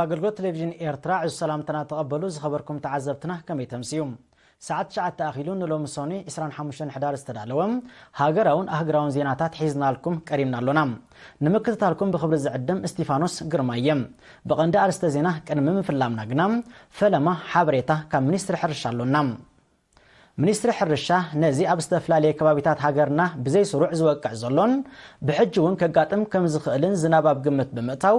ኣገልግሎት ቴሌቪዥን ኤርትራ ዕዙዝ ሰላምታና ተቐበሉ። ዝኸበርኩም ተዓዘብትና፣ ከመይ ተምስዩ? ሰዓት ትሽዓተ ኣኺሉ፣ ንሎሚ ሰኑይ ዕስራን ሓሙሽተን ሕዳር ዝተዳለወ ሃገራውን ኣህጉራውን ዜናታት ሒዝናልኩም ቀሪብና ኣሎና። ንምክትታልኩም ብኽብሪ ዝዕድም እስቲፋኖስ ግርማ እየ። ብቐንዲ ኣርእስተ ዜና ቅድሚ ምፍላምና ግና፣ ፈለማ ሓበሬታ ካብ ሚኒስትሪ ሕርሻ ኣሎና። ሚኒስትሪ ሕርሻ፣ ነዚ ኣብ ዝተፈላለየ ከባቢታት ሃገርና ብዘይ ስሩዕ ዝወቅዕ ዘሎን ብሕጂ እውን ከጋጥም ከም ዝኽእልን ዝናብ ኣብ ግምት ብምእታው፣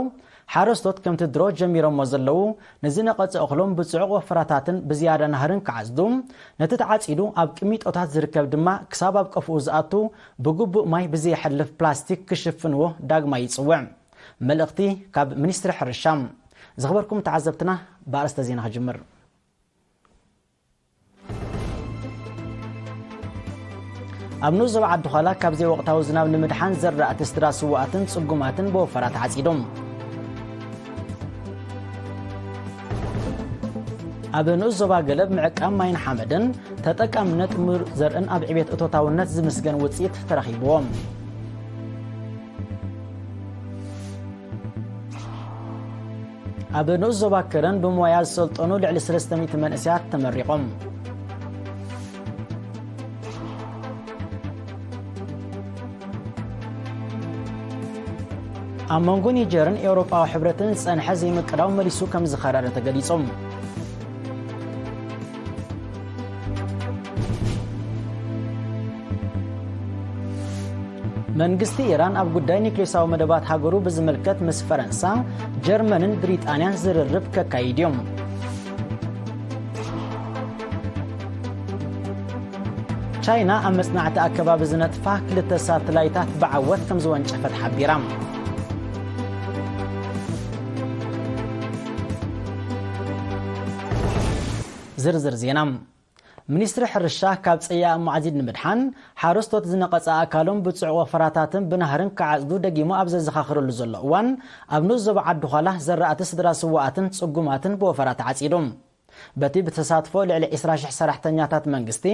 ሓረስቶት ከምቲ ድሮ ጀሚሮሞ ዘለዉ ንዝነቐጸ እኽሎም ብጽዑቕ ወፈራታትን ብዝያዳ ናህርን ክዓጽዱ፣ ነቲ ተዓጺዱ ኣብ ቅሚጦታት ዝርከብ ድማ ክሳብ ኣብ ቀፍኡ ዝኣቱ ብግቡእ ማይ ብዘየሕልፍ ፕላስቲክ ክሽፍንዎ ዳግማይ ይጽውዕ። መልእኽቲ ካብ ሚኒስትሪ ሕርሻ። ዝኸበርኩም ተዓዘብትና፣ ብኣርእስተ ዜና ክጅምር። ኣብ ንኡስ ዞባ ዓዲ ዃላ ካብ ዘይወቕታዊ ዝናብ ንምድሓን ዘራእቲ ስድራ ስዉኣትን ጽጉማትን ብወፈራ ተዓጺዶም። ኣብ ንኡስ ዞባ ገለብ ምዕቃብ ማይን ሓመድን ተጠቃምነት ምሩጽ ዘርእን ኣብ ዕቤት እቶታውነት ዝምስገን ውጽኢት ተረኺብዎም። ኣብ ንኡስ ዞባ ከረን ብሞያ ዝሰልጠኑ ልዕሊ ሰለስተ ሚእቲ መንእሰያት ተመሪቖም። ኣብ መንጎ ኒጀርን ኤውሮጳዊ ሕብረትን ዝጸንሐ ዘይምቅዳው መሊሱ ከም ዝኸረረ ተገሊጹ። መንግስቲ ኢራን ኣብ ጉዳይ ኒክሌሳዊ መደባት ሃገሩ ብዝምልከት ምስ ፈረንሳ፣ ጀርመንን ብሪጣንያን ዝርርብ ከካይድ እዮም። ቻይና ኣብ መጽናዕቲ ኣከባቢ ዝነጥፋ ክልተ ሳተላይታት ብዓወት ከም ዝወንጨፈት ሓቢራ። ዝርዝር ዜና። ሚኒስትሪ ሕርሻ፣ ካብ ጸያኢ ማዕዚድ ንምድሓን፣ ሓረስቶት ዝነቐጸ ኣእካሎም ብጽዑቕ ወፈራታትን ብናህርን ክዓጽዱ ደጊሙ ኣብ ዘዘኻኽረሉ ዘሎ እዋን፣ ኣብ ንኡስ ዞባ ዓዲ ዃላ ዘራእቲ ስድራ ስዉኣትን ጽጉማትን ብወፈራ ተዓጺዱ። በቲ ብተሳትፎ ልዕሊ ዕስራ ሽሕ ሰራሕተኛታት መንግስቲ፣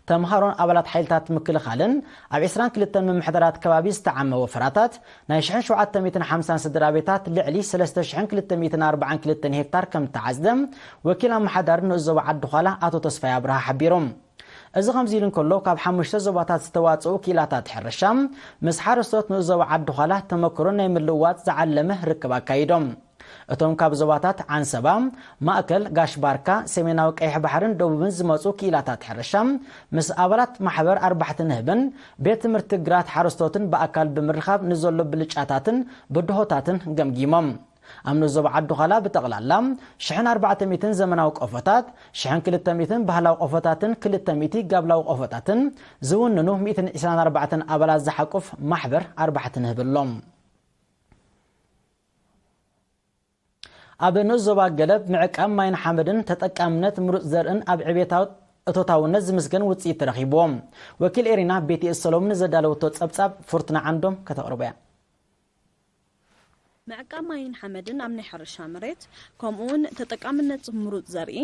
ተምሃሮን ኣባላት ሓይልታት ምክልኻልን ኣብ ዕስራን ክልተን ምምሕዳራት ከባቢ ዝተዓመ ወፈራታት፣ ናይ ሽሕን ሸውዓተ ሚእትን ሓምሳን ስድራ ቤታት ልዕሊ ሰለስተ ሽሕን ክልተ ሚእትን ኣርባዓን ክልተን ሄክታር ከም እተዓጽደ፣ ወኪል ኣመሓዳሪ ንኡስ ዞባ ዓዲ ዃላ ኣቶ ተስፋይ ኣብርሃ ሓቢሩ። እዚ ከምዚ ኢሉ እንከሎ፣ ካብ ሓሙሽተ ዞባታት ዝተዋጽኡ ክኢላታት ሕርሻ፣ ምስ ሓረስቶት ንኡስ ዞባ ዓዲ ዃላ ተመክሮ ናይ ምልውዋጥ ዝዓለመ ርክብ ኣካይዶም። እቶም ካብ ዞባታት ዓንሰባ፣ ማእከል፣ ጋሽ ባርካ፣ ሰሜናዊ ቀይሕ ባሕርን ደቡብን ዝመጹ ክኢላታት ሕርሻ፣ ምስ ኣባላት ማሕበር ኣርባሕቲ ንህብን ቤት ትምህርቲ ግራት ሓረስቶትን ብኣካል ብምርኻብ ንዘሎ ብልጫታትን ብድሆታትን ገምጊሞም። ኣብ ንኡስ ዞባ ዓዲ ዃላ ብጠቕላላ ሽሕን ኣርባዕተ ሚእትን ዘመናዊ ቆፎታት፣ ሽሕን ክልተ ሚእትን ባህላዊ ቆፎታትን ክልተ ሚእቲ ጋብላዊ ቆፎታትን ዝውንኑ ሚእትን ዕስራን ኣርባዕተን ኣባላት ዝሓቁፍ ማሕበር ኣርባሕቲ ንህብ ኣሎ። ኣብ ንኡስ ዞባ ገለብ ምዕቃብ ማይን ሓመድን ተጠቃምነት ምሩጽ ዘርእን ኣብ ዕቤታዊ እቶታውነት ዝምስገን ውጽኢት ተረኺብዎም። ወኪል ኤሪና ቤቲ ሰሎሞን ዘዳለወቶ ጸብጻብ ፍርቱና ዓንዶም ከተቕርቦ እያ። ምዕቃብ ማይን ሓመድን ኣብ ናይ ሕርሻ መሬት፣ ከምኡውን ተጠቃምነት ምሩጽ ዘርኢ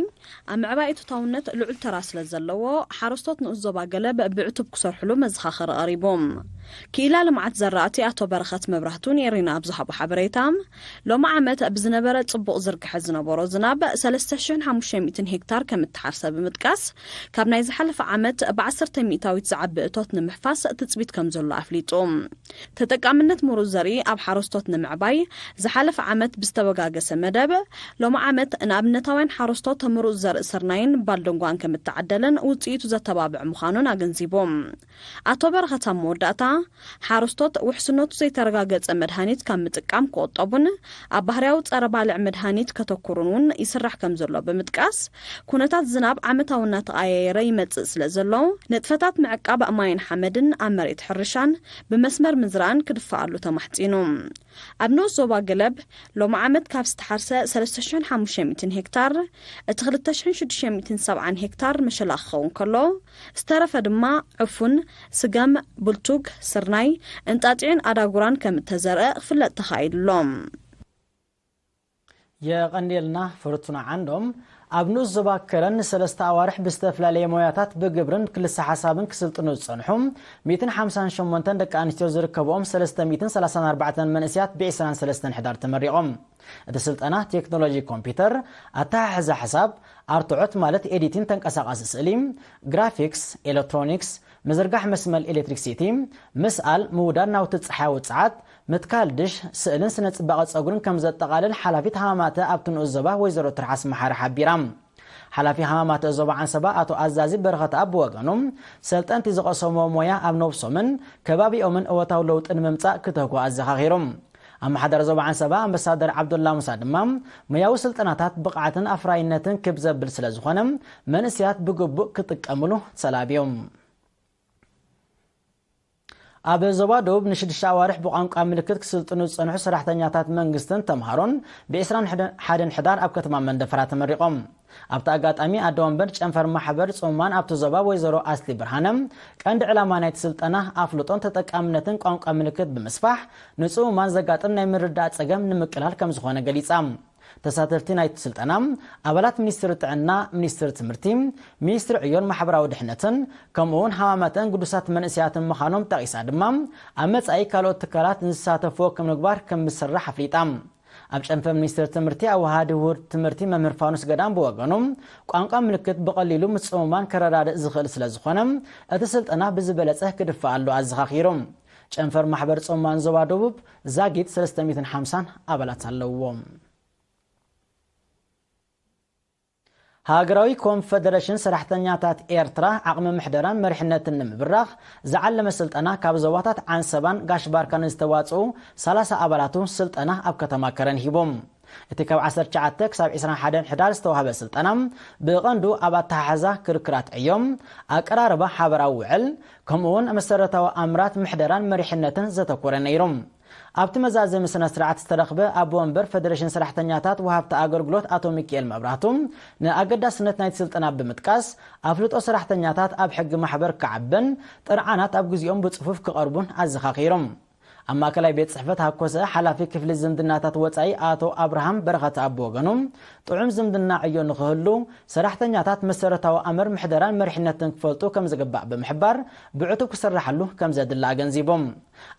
ኣብ ምዕባይ እቶታውነት ልዑል ተራ ስለ ዘለዎ፣ ሓረስቶት ንኡስ ዞባ ገለብ ብዕቱብ ክሰርሕሉ መዘኻኸሪ ቀሪቡ። ክኢላ ልምዓት ዘራእቲ ኣቶ በረኸት መብራህቱ ንኤሪና ኣብ ዝሃቦ ሓበሬታ፣ ሎሚ ዓመት ብዝነበረ ጽቡቕ ዝርግሐ ዝነበሮ ዝናብ ሰለስተ ሽሕን ሓሙሽተ ሚእትን ሄክታር ከም እተሓርሰ ብምጥቃስ፣ ካብ ናይ ዝሓለፈ ዓመት ብዓሰርተ ሚእታዊት ዝዓቢ እቶት ንምሕፋስ ትጽቢት ከም ዘሎ ኣፍሊጡ። ተጠቃምነት ምሩጽ ዘርኢ ኣብ ሓረስቶት ንምዕባይ፣ ዝሓለፈ ዓመት ብዝተበጋገሰ መደብ፣ ሎሚ ዓመት ንኣብነታውያን ሓረስቶት ምሩጽ ዘርኢ ስርናይን ባልደንጓን ከም እተዓደለን ውጽኢቱ ዘተባብዕ ምዃኑን ኣገንዚቡ። ኣቶ በረኸት ኣብ መወዳእታ፣ ሓረስቶት ውሕስነቱ ዘይተረጋገጸ መድሃኒት ካብ ምጥቃም ክቑጠቡን ኣብ ባህርያዊ ጸረ ባልዕ መድሃኒት ከተኩሩን እውን ይስራሕ ከም ዘሎ ብምጥቃስ፣ ኩነታት ዝናብ ዓመታዊ እናተቐያየረ ይመጽእ ስለ ዘሎ፣ ንጥፈታት ምዕቃብ ማይን ሓመድን ኣብ መሬት ሕርሻን ብመስመር ምዝራእን ክድፈኣሉ ተማሕጺኑ። ኣብ ንኡስ ዞባ ገለብ፣ ሎሚ ዓመት ካብ ዝተሓርሰ ሰለስተ ሽሕን ሓሙሽተ ሚእትን ሄክታር፣ እቲ ክልተ ሽሕን ሽዱሽተ ሚእትን ሰብዓን ሄክታር መሸላ ክኸውን ከሎ፣ ዝተረፈ ድማ ዕፉን፣ ስገም፣ ብልቱግ፣ ስርናይ፣ እንጣጢዕን ኣዳጉራን ከም እተዘርአ ክፍለጥ ተኻኢሉ ኣሎ። የቐንየልና ፍርቱና ዓንዶም። ኣብ ንኡስ ዞባ ከረን ንሰለስተ ኣዋርሕ ብዝተፈላለየ ሞያታት ብግብርን ክልሰ ሓሳብን ክስልጥኑ ዝጸንሑ ሚእትን ሓምሳን ሸሞንተን ደቂ ኣንስትዮ ዝርከብኦም ሰለስተ ሚእትን ሰላሳን ኣርባዕተን መንእስያት ብዒስራን ሰለስተን ሕዳር ተመሪቖም። እቲ ስልጠና ቴክኖሎጂ ኮምፒውተር፣ ኣተሓሕዛ ሕሳብ፣ ኣርትዖት ማለት ኤዲቲን ተንቀሳቓሲ ስእሊ፣ ግራፊክስ፣ ኤሌክትሮኒክስ፣ ምዝርጋሕ መስመር ኤሌክትሪክሲቲ፣ ምስኣል፣ ምውዳድ ናውቲ ጸሓያዊ ጸዓት፣ ምትካል ድሽ፣ ስእልን ስነ ጽባቐ ጸጉርን ከም ዘጠቓልል ሓላፊት ሃማማተ ኣብቲ ንኡስ ዞባ ወይዘሮ ትርሓስ መሓሪ ሓቢራ። ሓላፊ ሃማማተ ዞባ ዓንሰባ ኣቶ ኣዛዚ በረኸት ኣብ ወገኑ፣ ሰልጠንቲ ዝቐሰሞ ሞያ ኣብ ነብሶምን ከባቢኦምን እወታዊ ለውጢ ንምምጻእ ክተግሁ ኣዘኻኺሩ። ኣመሓዳሪ ዞባ ዓንሰባ ኣምባሳደር ዓብዱላ ሙሳ ድማ፣ ሞያዊ ስልጠናታት ብቕዓትን ኣፍራይነትን ክብ ዘብል ስለ ዝኾነ፣ መንእስያት ብግቡእ ክጥቀምሉ ተላብዮም። ኣብ ዞባ ደቡብ ንሽዱሽተ ኣዋርሕ ብቋንቋ ምልክት ክስልጥኑ ዝጸንሑ ሰራሕተኛታት መንግስትን ተምሃሮን ብ ዕስራን ሓደን ሕዳር ኣብ ከተማ መንደፈራ ተመሪቖም። ኣብቲ ኣጋጣሚ ኣደ ወንበር ጨንፈር ማሕበር ጽሙማን ኣብቲ ዞባ ወይዘሮ ኣስሊ ብርሃነ፣ ቀንዲ ዕላማ ናይቲ ስልጠና ኣፍልጦን ተጠቃምነትን ቋንቋ ምልክት ብምስፋሕ ንጽሙማን ዘጋጥም ናይ ምርዳእ ጸገም ንምቅላል ከም ዝኾነ ገሊጻ። ተሳተፍቲ ናይቲ ስልጠና ኣባላት ሚኒስትሪ ጥዕና፣ ሚኒስትሪ ትምህርቲ፣ ሚኒስትሪ ዕዮን ማሕበራዊ ድሕነትን ከምኡ እውን ሃማማተን ግዱሳት መንእሰያትን ምዃኖም ጠቒሳ ድማ፣ ኣብ መጻኢ ካልኦት ትካላት ንዝሳተፍዎ ከም ምግባር ከም ዝስራሕ ኣፍሊጣ። ኣብ ጨንፈር ሚኒስትሪ ትምህርቲ ኣወሃዲ ውሁድ ትምህርቲ መምህር ፋኑስ ገዳም ብወገኑ፣ ቋንቋ ምልክት ብቐሊሉ ምስ ጽሙማን ከረዳድእ ዝኽእል ስለ ዝኾነ፣ እቲ ስልጠና ብዝበለጸ ክድፋእ ኣሎ ኣዘኻኺሩ። ጨንፈር ማሕበር ጽሙማን ዞባ ደቡብ ዛጊት ሰለስተ ሚእትን ሓምሳን ኣባላት ኣለውዎ። ሃገራዊ ኮንፈደሬሽን ሰራሕተኛታት ኤርትራ ዓቕሚ ምሕደራን መሪሕነትን ንምብራኽ ዝዓለመ ስልጠና ካብ ዞባታት ዓንሰባን ጋሽ ባርካን ዝተዋጽኡ ሰላሳ ኣባላቱ ስልጠና ኣብ ከተማ ከረን ሂቦም። እቲ ካብ ዓሰርተ ትሽዓተ ክሳብ ዕስራን ሓደን ሕዳር ዝተዋህበ ስልጠና ብቐንዱ ኣብ ኣተሓሕዛ ክርክራት ዕዮም፣ ኣቀራርባ ሓበራዊ ውዕል፣ ከምኡ እውን መሰረታዊ ኣምራት ምሕደራን መሪሕነትን ዘተኮረ ነይሩ። ኣብቲ መዛዘሚ ስነ ስርዓት ዝተረኽበ ኣቦ ወንበር ፈደሬሽን ሰራሕተኛታት ወሃብቲ ኣገልግሎት ኣቶ ሚካኤል መብራህቱ ንኣገዳስነት ናይቲ ስልጠና ብምጥቃስ፣ ኣፍልጦ ሰራሕተኛታት ኣብ ሕጊ ማሕበር ክዓብን ጥርዓናት ኣብ ግዜኦም ብጽፉፍ ክቐርቡን ኣዘኻኺሮም። ኣብ ማእከላይ ቤት ጽሕፈት ሃኮሰ ሓላፊ ክፍሊ ዝምድናታት ወጻኢ ኣቶ ኣብርሃም በረኸት ኣብ ወገኑ፣ ጥዑም ዝምድና ዕዮ ንኽህሉ ሰራሕተኛታት መሰረታዊ ኣምር ምሕደራን መሪሕነትን ክፈልጡ ከም ዝግባእ ብምሕባር፣ ብዕቱብ ክስራሓሉ ከም ዘድሊ ኣገንዚቦም።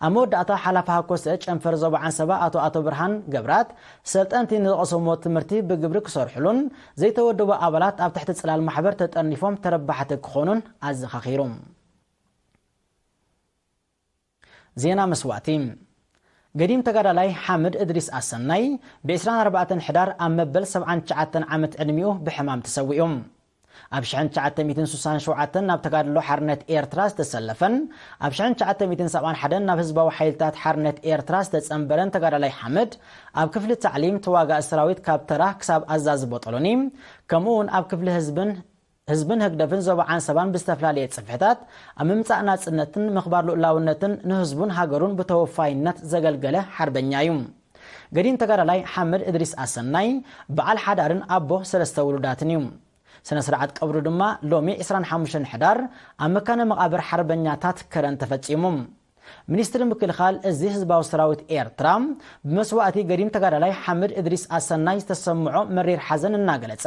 ኣብ መወዳእታ ሓላፊ ሃኮሰ ጨንፈር ዞባ ዓንሰባ ኣቶ ኣቶ ብርሃን ገብራት፣ ሰልጠንቲ ንዝቐሰምዎ ትምህርቲ ብግብሪ ክሰርሑሉን ዘይተወደቡ ኣባላት ኣብ ትሕቲ ጽላል ማሕበር ተጠርኒፎም ተረባሕቲ ክኾኑን ኣዘኻኺሩ። ዜና መስዋእቲ። ገዲም ተጋዳላይ ሓምድ እድሪስ ኣሰናይ ብ ዕስራን ኣርባዕተን ሕዳር ኣብ መበል ሰብዓን ትሽዓተን ዓመት ዕድሚኡ ብሕማም ተሰዊኡ። ኣብ ሽሕን ትሽዓተ ሚእትን ስሳን ሸውዓተን ናብ ተጋድሎ ሓርነት ኤርትራ ዝተሰለፈን ኣብ ሽሕን ትሽዓተ ሚእትን ሰብዓን ሓደን ናብ ህዝባዊ ሓይልታት ሓርነት ኤርትራ ዝተጸንበረን ተጋዳላይ ሓምድ፣ ኣብ ክፍሊ ታዕሊም ተዋጋኢ ሰራዊት ካብ ተራ ክሳብ ኣዛዚ ቦጦሎኒ፣ ከምኡ እውን ኣብ ክፍሊ ህዝብን ህዝብን ህግደፍን ዞባ ዓንሰባን ብዝተፈላለየ ጽፍሕታት ኣብ ምምጻእ ናጽነትን ምኽባር ልኡላውነትን ንህዝቡን ሃገሩን ብተወፋይነት ዘገልገለ ሓርበኛ እዩ። ገዲም ተጋዳላይ ሓመድ እድሪስ ኣሰናይ በዓል ሓዳርን ኣቦ ሰለስተ ውሉዳትን እዩ። ስነ ስርዓት ቀብሩ ድማ ሎሚ ዕስራን ሓሙሽተን ሕዳር ኣብ መካነ መቓብር ሓርበኛታት ከረን ተፈጺሙ። ሚኒስትሪ ምክልኻል እዚ ህዝባዊ ሰራዊት ኤርትራ፣ ብመስዋእቲ ገዲም ተጋዳላይ ሓምድ እድሪስ ኣሰናይ ዝተሰምዖ መሪር ሓዘን እናገለጸ፣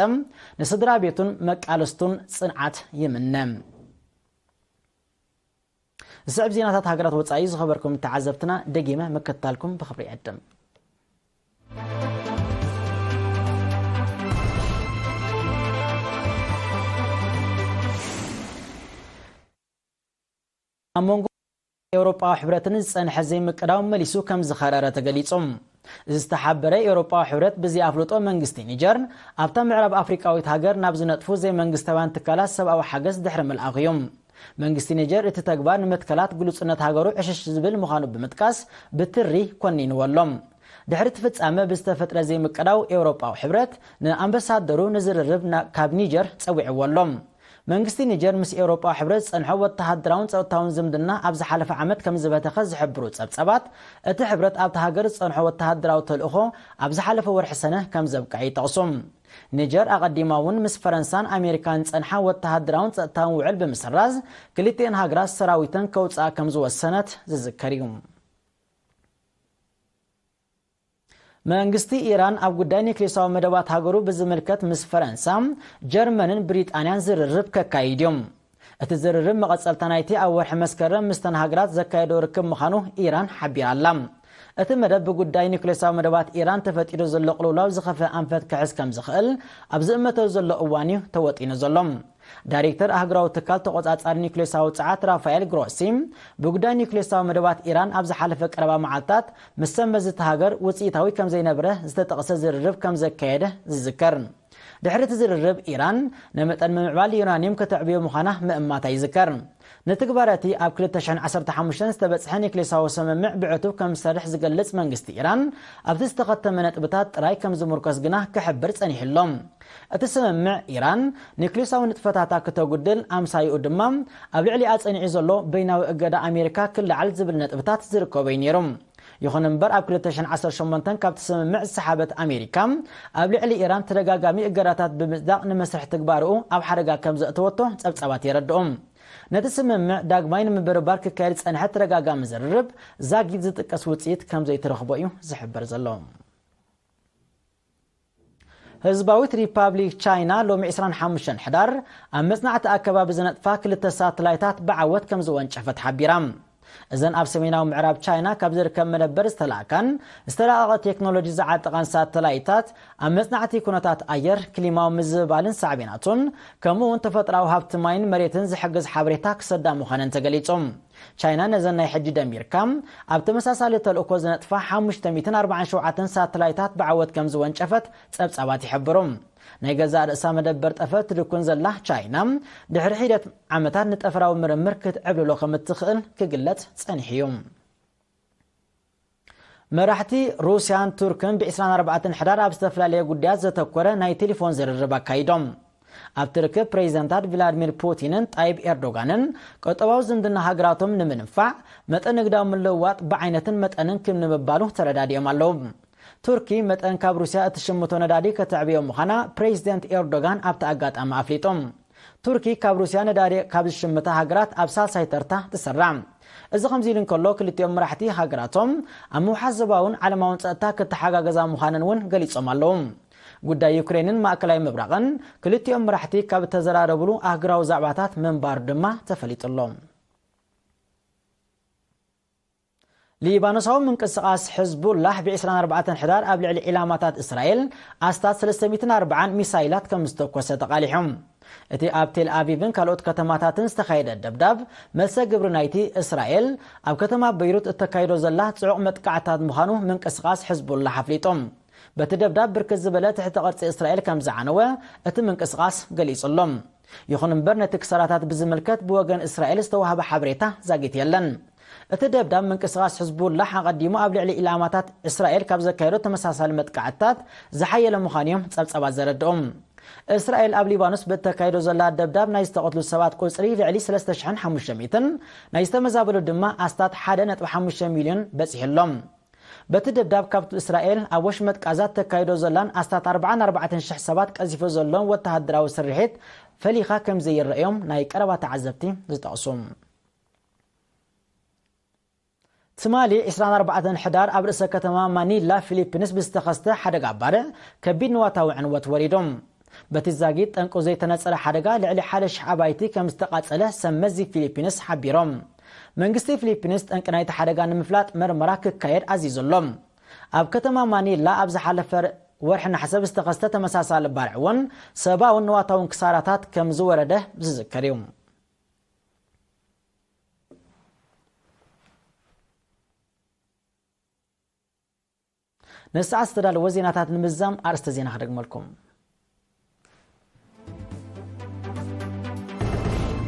ንስድራ ቤቱን መቃለስቱን ጽንዓት ይምነ። ዝስዕብ ዜናታት ሃገራት ወጻኢ ዝኸበርኩም ተዓዘብትና፣ ደጊመ ምክትታልኩም ብኽብሪ ይዕድም። ኣብ መንጎ ኤውሮጳዊ ሕብረትን ዝጸንሐ ዘይምቅዳው መሊሱ ከም ዝኸረረ ተገሊጹ። ዝተሓበረ ኤውሮጳዊ ሕብረት ብዘይ ኣፍልጦ መንግስቲ ኒጀር ኣብታ ምዕራብ ኣፍሪቃዊት ሃገር ናብ ዝነጥፉ ዘይመንግስታውያን ትካላት ሰብኣዊ ሓገዝ ድሕሪ ምልኣኹ እዩ። መንግስቲ ኒጀር እቲ ተግባር ንመትከላት ግሉጽነት ሃገሩ ዕሽሽ ዝብል ምዃኑ ብምጥቃስ ብትሪ ኮኒንዎ ኣሎ። ድሕሪ እቲ ፍጻመ ብዝተፈጥረ ዘይምቅዳው ኤውሮጳዊ ሕብረት ንኣምባሳደሩ ንዝርርብ ና-፣ ካብ ኒጀር ጸዊዕዎ ኣሎ። መንግስቲ ኒጀር ምስ ኤውሮጳዊ ሕብረት ዝጸንሖ ወተሃደራውን ጸጥታውን ዝምድና ኣብ ዝሓለፈ ዓመት ከም ዝበተኸ ዝሕብሩ ጸብጸባት፣ እቲ ሕብረት ኣብቲ ሃገር ዝጸንሖ ወተሃደራዊ ተልእኾ ኣብ ዝሓለፈ ወርሒ ሰነ ከም ዘብቅዐ ይጠቕሱ። ኒጀር ኣቐዲማ እውን ምስ ፈረንሳን ኣሜሪካን ዝጸንሓ ወተሃደራውን ጸጥታውን ውዕል ብምስራዝ፣ ክልቲኤን ሃገራት ሰራዊተን ከውጽኣ ከም ዝወሰነት ዝዝከር እዩ። መንግስቲ ኢራን ኣብ ጉዳይ ኒክሌሳዊ መደባት ሃገሩ ብዝምልከት ምስ ፈረንሳ፣ ጀርመንን ብሪጣንያን ዝርርብ ከካይድ እዩ። እቲ ዝርርብ መቐጸልታ ናይቲ ኣብ ወርሒ መስከረም ምስተን ሃገራት ዘካየዶ ርክብ ምዃኑ ኢራን ሓቢራ ኣላ። እቲ መደብ ብጉዳይ ኒክሌሳዊ መደባት ኢራን ተፈጢሩ ዘሎ ቅልውላው ዝኸፍአ ኣንፈት ክሕዝ ከም ዝኽእል ኣብ ዝእመተሉ ዘሎ እዋን እዩ ተወጢኑ ዘሎ። ዳይሬክተር ኣህጉራዊ ትካል ተቖጻጻሪ ኒክሌሳዊ ጸዓት ራፋኤል ግሮሲ ብጉዳይ ኒክሌሳዊ መደባት ኢራን ኣብ ዝሓለፈ ቀረባ መዓልታት ምስ ሰመዝቲ ሃገር ውጽኢታዊ ከም ዘይነበረ ዝተጠቕሰ ዝርርብ ከም ዘካየደ ዝዝከር። ድሕሪ እቲ ዝርርብ ኢራን ንመጠን ምምዕባል ዩራኒየም ከተዕብዮ ምዃና ምእማታ ይዝከር። ንትግባረ እቲ ኣብ ክልተ ሽሕን ዓሰርተ ሓሙሽተን ዝተበጽሐ ኒክሌሳዊ ስምምዕ ብዕቱብ ከም ዝሰርሕ ዝገልጽ መንግስቲ ኢራን ኣብቲ ዝተኸተመ ነጥብታት ጥራይ ከም ዝምርኮስ ግና ክሕብር ጸኒሑ ኣሎ። እቲ ስምምዕ ኢራን ኒክሌሳዊ ንጥፈታታ ክተጉድል ኣምሳይኡ ድማ ኣብ ልዕሊኣ ጸኒዑ ዘሎ በይናዊ እገዳ ኣሜሪካ ክለዓል ዝብል ነጥብታት ዝርከቦ እዩ ነይሩ። ይኹን እምበር ኣብ ክልተ ሽሕን ዓሰርተ ሸሞንተን ካብቲ ስምምዕ ዝሰሓበት ኣሜሪካ ኣብ ልዕሊ ኢራን ተደጋጋሚ እገዳታት ብምጽዳቕ ንመስርሕ ትግባርኡ ኣብ ሓደጋ ከም ዘእተወቶ ጸብጻባት የረድኡ። ነቲ ስምምዕ ዳግማይ ንምብርባር ክካየድ ዝጸንሐ ተደጋጋሚ ዝርርብ ዛጊድ ዝጥቀስ ውጽኢት ከም ዘይተረኽቦ እዩ ዝሕበር ዘሎ። ህዝባዊት ሪፓብሊክ ቻይና ሎሚ ዕስራን ሓሙሽተን ሕዳር ኣብ መጽናዕቲ ኣከባቢ ዝነጥፋ ክልተ ሳተላይታት ብዓወት ከም ዝወንጨፈት ሓቢራ። እዘን ኣብ ሰሜናዊ ምዕራብ ቻይና ካብ ዝርከብ መደበር ዝተላእካን ዝተራቐቐ ቴክኖሎጂ ዝዓጠቓን ሳተላይታት ኣብ መጽናዕቲ ኩነታት ኣየር፣ ክሊማዊ ምዝብባልን ሳዕቤናቱን፣ ከምኡ እውን ተፈጥሮኣዊ ሃብቲ ማይን መሬትን ዝሕግዝ ሓበሬታ ክሰዳ ምዃነን ተገሊጹ። ቻይና ነዘን ናይ ሕጂ ደሚርካ ኣብ ተመሳሳሊ ተልእኮ ዝነጥፋ ሓሙሽተ ሚእትን ኣርባዓን ሸውዓተን ሳተላይታት ብዓወት ከም ዝወንጨፈት ጸብጻባት ይሕብሩ። ናይ ገዛእ ርእሳ መደበር ጠፈር ትድኩን ዘላ ቻይና፣ ድሕሪ ሒደት ዓመታት ንጠፈራዊ ምርምር ክትዕብልሎ ከም እትኽእል ክግለጽ ጸኒሑ እዩ። መራሕቲ ሩስያን ቱርክን ብ ዕስራን ኣርባዕተን ሕዳር ኣብ ዝተፈላለየ ጉዳያት ዘተኮረ ናይ ቴሌፎን ዝርርብ ኣካይዶም። ኣብቲ ርክብ ፕሬዚደንታት ቭላድሚር ፑቲንን ጣይብ ኤርዶጋንን ቁጠባዊ ዝምድና ሃገራቶም ንምንፋዕ መጠን ንግዳዊ ምልውዋጥ ብዓይነትን መጠንን ክብ ንምባሉ ተረዳዲኦም ኣለዉ። ቱርኪ መጠን ካብ ሩስያ እትሽምቶ ነዳዲ ከተዕብዮ ምዃና ፕሬዚደንት ኤርዶጋን ኣብቲ ኣጋጣሚ ኣፍሊጡ። ቱርኪ ካብ ሩስያ ነዳዲ ካብ ዝሽምታ ሃገራት ኣብ ሳልሳይ ተርታ ትስራዕ። እዚ ከምዚ ኢሉ እንከሎ፣ ክልቲኦም መራሕቲ ሃገራቶም ኣብ ምውሓስ ዞባውን ዓለማውን ጸጥታ ክተሓጋገዛ ምዃነን እውን ገሊጾም ኣለዉ። ጉዳይ ዩክሬንን ማእከላይ ምብራቕን ክልቲኦም መራሕቲ ካብ እተዘራረብሉ ኣህጉራዊ ዛዕባታት ምንባሩ ድማ ተፈሊጡ ኣሎ። ሊባኖሳዊ ምንቅስቓስ ሕዝቡላህ ብ ዕስራን ኣርባዕተን ሕዳር ኣብ ልዕሊ ዒላማታት እስራኤል ኣስታት ሰለስተ ሚእትን ኣርባዓን ሚሳይላት ከም ዝተኮሰ ተቓሊሑ። እቲ ኣብ ቴል ኣቪቭን ካልኦት ከተማታትን ዝተኻየደ ደብዳብ፣ መልሰ ግብሪ ናይቲ እስራኤል ኣብ ከተማ በይሩት እተካይዶ ዘላ ጽዑቕ መጥቃዕታት ምዃኑ ምንቅስቓስ ሕዝቡላህ ኣፍሊጡ። በቲ ደብዳብ ብርክት ዝበለ ትሕቲ ቅርጺ እስራኤል ከም ዝዓነወ እቲ ምንቅስቓስ ገሊጹ ኣሎ። ይኹን እምበር ነቲ ክሳራታት ብዝምልከት ብወገን እስራኤል ዝተዋህበ ሓበሬታ ዛጊት የለን። እቲ ደብዳብ ምንቅስቓስ ሕዝቡላህ ኣቐዲሙ ኣብ ልዕሊ ኢላማታት እስራኤል ካብ ዘካየዶ ተመሳሳሊ መጥቃዕትታት ዝሓየለ ምዃኑ እዮም ጸብጻባት ዘረድኡ። እስራኤል ኣብ ሊባኖስ ብእተካይዶ ዘላ ደብዳብ ናይ ዝተቐትሉ ሰባት ቁጽሪ ልዕሊ ሰለስተ ሽሕን ሓሙሽተ ሚእትን፣ ናይ ዝተመዛበሉ ድማ ኣስታት ሓደ ነጥቢ ሓሙሽተ ሚልዮን በጺሑ ኣሎ። በቲ ደብዳብ ካብ እስራኤል ኣብ ወሽመጥ ቃዛ ተካይዶ ዘላን ኣስታት ኣርባዓን ኣርባዕተን ሽሕ ሰባት ቀዚፉ ዘሎን ወተሃደራዊ ስርሒት ፈሊኻ ከም ዘይረኣዮም ናይ ቀረባ ተዓዘብቲ ዝጠቕሱ። ትማሊ ዕስራን ኣርባዕተን ሕዳር ኣብ ርእሰ ከተማ ማኒላ ፊሊፒንስ ብዝተኸስተ ሓደጋ ባርዕ ከቢድ ንዋታዊ ዕንወት ወሪዶም። በቲ ዛጊት ጠንቁ ዘይተነጸረ ሓደጋ ልዕሊ ሓደ ሽሕ ኣባይቲ ከም ዝተቓጸለ ሰብ መዚ ፊሊፒንስ ሓቢሮም። መንግስቲ ፊሊፒንስ ጠንቂ ናይቲ ሓደጋ ንምፍላጥ መርመራ ክካየድ ኣዚዙ ኣሎ። ኣብ ከተማ ማኒላ ኣብ ዝሓለፈ ወርሒ ነሓሰ ብዝተኸስተ ተመሳሳሊ ባርዕ እውን ሰብኣውን ንዋታውን ክሳራታት ከም ዝወረደ ዝዝከር እዩ። ንሰዓት ዝተዳለወ ዜናታት ንምዝዛም ኣርእስተ ዜና ክደግመልኩም።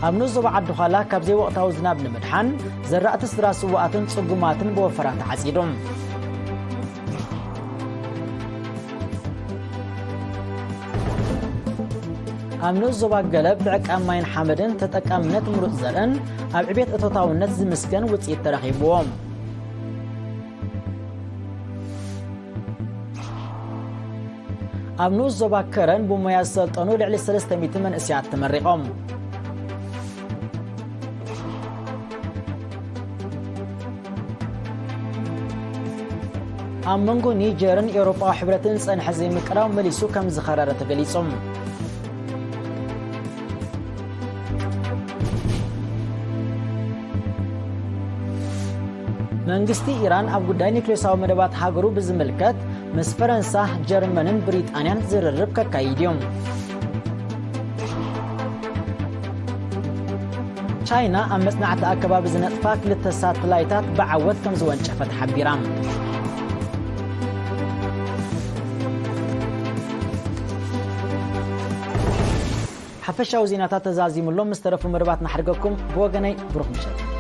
ኣብ ንኡስ ዞባ ዓዲ ዃላ ካብ ዘይወቕታዊ ዝናብ ንምድሓን ዘራእቲ ስድራ ስዉኣትን ጽጉማትን ብወፈራ ተዓጺዱ። ኣብ ንኡስ ዞባ ገለብ ብዕቃብ ማይን ሓመድን ተጠቃምነት ምሩጽ ዘርእን ኣብ ዕቤት እቶታውነት ዝምስገን ውጽኢት ተረኺብዎም። ኣብ ንኡስ ዞባ ከረን ብሞያ ዝሰልጠኑ ልዕሊ ሰለስተ ሚእቲ መንእሰያት ተመሪቖም። ኣብ መንጎ ኒጀርን ኤውሮጳዊ ሕብረትን ዝጸንሐ ዘይምቅራብ መሊሱ ከም ዝኸረረ ተገሊጹ። መንግስቲ ኢራን ኣብ ጉዳይ ኒክሌሳዊ መደባት ሃገሩ ብዝምልከት ምስ ፈረንሳ፣ ጀርመንን ብሪጣንያን ዝርርብ ከካይድ እዩ። ቻይና ኣብ መጽናዕቲ ኣከባቢ ዝነጥፋ ክልተ ሳተላይታት ብዓወት ከም ዝወንጨፈት ሓቢራ። ሓፈሻዊ ዜናታት ተዛዚሙሎም ምስ ተረፉ መደባት ናሕርገኩም። ብወገነይ ብሩኽ ምሸት።